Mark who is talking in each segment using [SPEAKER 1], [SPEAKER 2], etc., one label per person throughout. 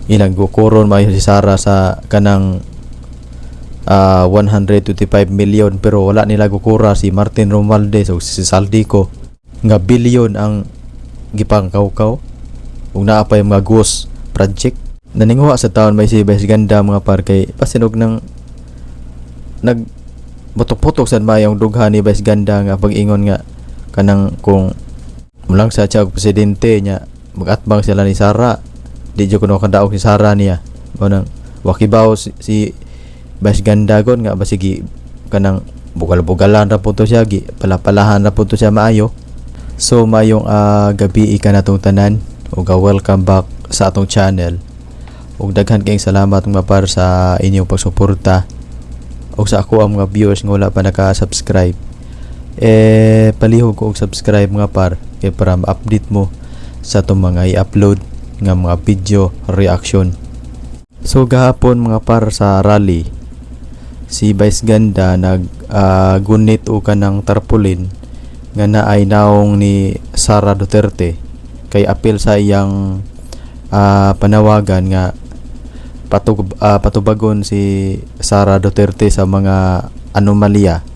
[SPEAKER 1] Ilang gukuron maayo si Sara sa kanang 125 million, pero wala nila gukura si Martin Romualdez o si Zaldy Co nga billion ang gipangkawkaw ug naa pa yung mga ghost project. Naninguha sa taon may si Vice Ganda, mga par, kay pasinog ng nag putok-putok sad mayong dughan ni Vice Ganda nga pag-ingon nga kanang kung mulang sa siya og presidente niya, magatbang sila ni Sara, di jud kuno kadaog si Sara niya. Mao nang wakibaw si Vice Ganda gon nga basigi kanang bugal-bugalan ra po to siya, gi palapalahan ra po to siya maayo. So mayong gabi ika natong tanan ug welcome back sa atong channel ug daghan kayong salamat, mga par, sa inyong pagsuporta ug sa ako ang mga viewers nga wala pa naka-subscribe, eh palihog ko og subscribe, mga par, kay para ma-update mo sa atong mga i-upload nga mga video reaction. So gahapon, mga par, sa rally si Vice Ganda nag gunit og kanang tarpaulin nga naay naong ni Sara Duterte kay apil sa iyang panawagan nga patubagon si Sara Duterte sa mga anomalya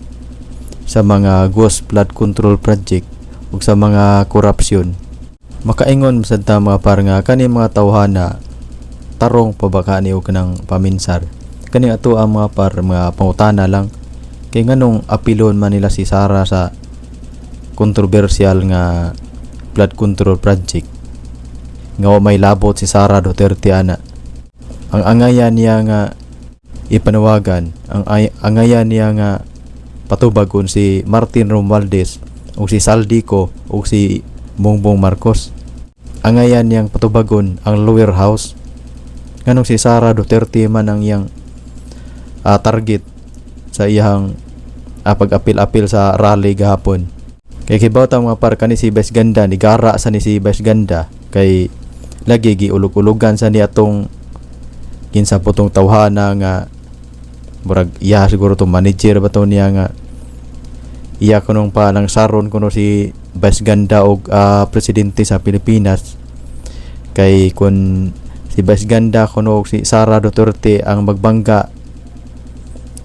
[SPEAKER 1] sa mga ghost flood control project ug sa mga korupsyon. Makaingon sad ta, mga par, nga kani mga tawhana tarong pa ba kani og kanang paminsar? Kani ato ang mga par, mga pangutana lang, kay nganong apilon man nila si Sara sa controversial nga flood control project nga wa may labot si Sara Duterte ana? Ang angayan niya nga ipanawagan, ang angayan niya nga patubagon si Martin Romualdez o si Zaldy Co o si Bongbong Marcos. Angayan niyang patubagon ang lower house. Nganong si Sara Duterte man ang iyang target sa iyang pag-apil-apil sa rally gahapon? Kay kibaw ta, mga par, kani si Vice Ganda nigara sa ni si Vice Ganda kay lagi giulog-ulugan sa niya atong kinsa po tong tawhana nga murag iya siguro tong manager ba to niya nga iya kunong pa ng saron kuno si Vice Ganda og presidente sa Pilipinas. Kay kun si Vice Ganda kuno og si Sara Duterte ang magbangga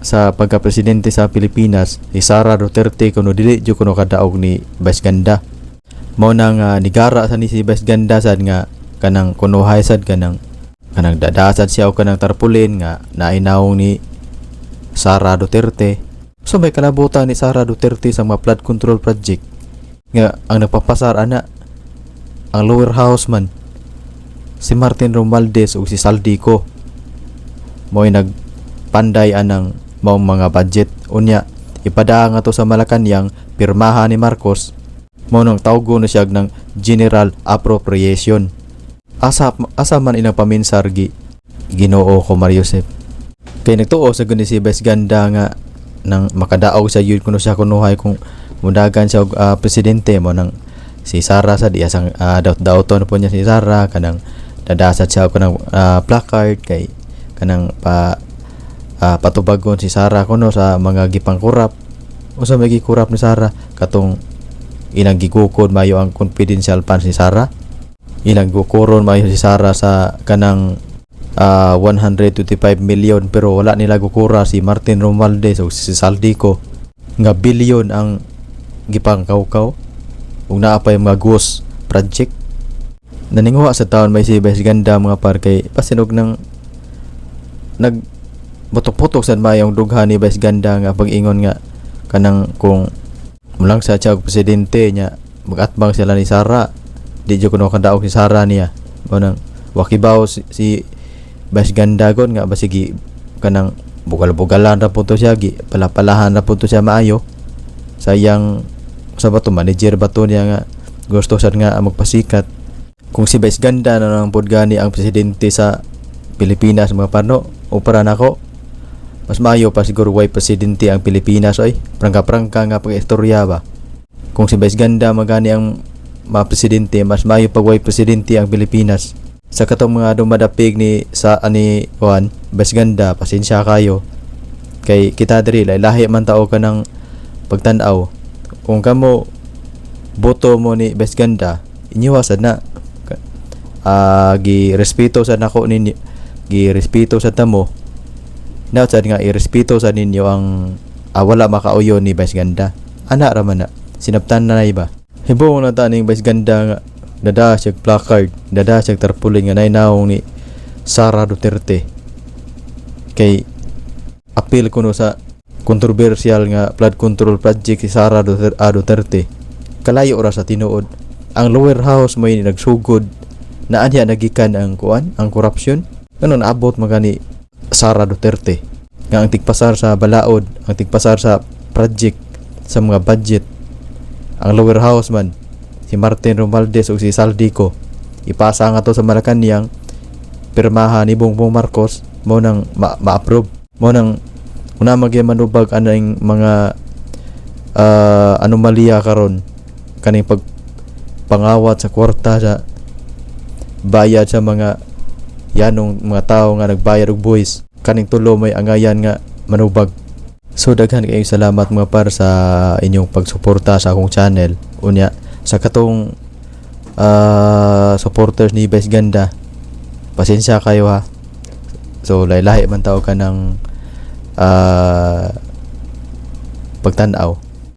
[SPEAKER 1] sa pagka-presidente sa Pilipinas, si Sara Duterte kuno dili jud kuno kadaog ni Vice Ganda. Mao na nga nigara sa ni si Vice Ganda sad nga kanang kunuhay sad kanang dadasad siya og kanang tarpaulin nga nainawong ni Sara Duterte. So may kalabutan ni Sara Duterte sa mga flood control project nga ang nagpapasar ana ang lower house man, si Martin Romualdez ug si Zaldy Co mo'y nagpanday anang maong mga budget. Unya ipadaa nga to sa Malacanang, pirmahan ni Marcos, mao nang tawgo na siya ng general appropriation. Asa asa man inang paminsar gi Ginoo ko Mariosep? Kay nagtuo sa guni si Vice Ganda nga nang makadaog sa yun kuno siya kunuhay kung mudagan siya og presidente mo nang si Sara sa diya sang daot-daoton po niya si Sara, kanang dadasat siya og kanang placard kay kanang pa patubagon si Sara kuno sa mga gipangkurap. Usa may gikurap ni Sara katong ilang gigukod mayo ang confidential funds ni Sara? Ilang gukuron mayo si Sara sa kanang 125 million, pero wala nila gukura si Martin Romualdez o si Zaldy Co nga billion ang gipangkawkaw ug naa pa yung mga ghost project. Naninguha sa taon may si Vice Ganda, mga par, kay pasinog ng nag putok-putok sad mayong dughan ni Vice Ganda nga pag-ingon nga kanang kung mulang sa siya og presidente niya, magatbang sila ni Sara, di jud kuno kadaog si Sara niya. Mao nang wakibaw si Vice Ganda gon nga basigi kanang bugal-bugalan ra po to siya, gi palapalahan ra po to siya maayo sa iyang sa ba to manager ba to niya nga gusto sad nga magpasikat. Kung si Vice Ganda na lang pod gani ang presidente sa Pilipinas, mga parno, o para nako mas maayo pa siguro way presidente ang Pilipinas oy. Prangka-prangka nga pag-istorya ba. Kung si Vice Ganda magani ang mga presidente, mas maayo pag way presidente ang Pilipinas. Sa katong mga dumadapig ni sa ani kuan Vice Ganda, pasensya kayo kay kita diri lahi man tao ka ng pagtan-aw. Kung kamo boto mo ni Vice Ganda, inyuwasad na. Gi respeto sa nako ninyo, gi respeto sa tamo na sad nga irespeto sa ninyo ang wala makauyon ni Vice Ganda. Ana ra man na sinabtan na iba. Hibong na ta ning Vice Ganda nga dada siya placard, dada siya tarpaulin nga nainawong ni Sara Duterte kay apil kuno sa controversial nga flood control project si Sara Duterte. Kalayo ra sa tinuod. Ang lower house may nagsugod na anya nagikan ang kuan, ang corruption. Ano naabot magani Sara Duterte nga ang tigpasar sa balaod, ang tigpasar sa project, sa mga budget, ang lower house man, si Martin Romualdez ug si Zaldy Co. Ipasa nga to sa Malacanang, pirmahan ni Bongbong Marcos, mo nang ma-approve, mo nang una magyay manubag aning mga anomalya karon, kaning pag pangawat sa kwarta sa bayad sa mga yanong mga tao nga nagbayad og buwis. Kaning tulo may angayan nga manubag. So daghan kayong salamat, mga par, sa inyong pagsuporta sa akong channel. Unya sa katong supporters ni Vice Ganda, pasensya kayo ha. So lahi-lahi man tao ka ng pagtan-aw.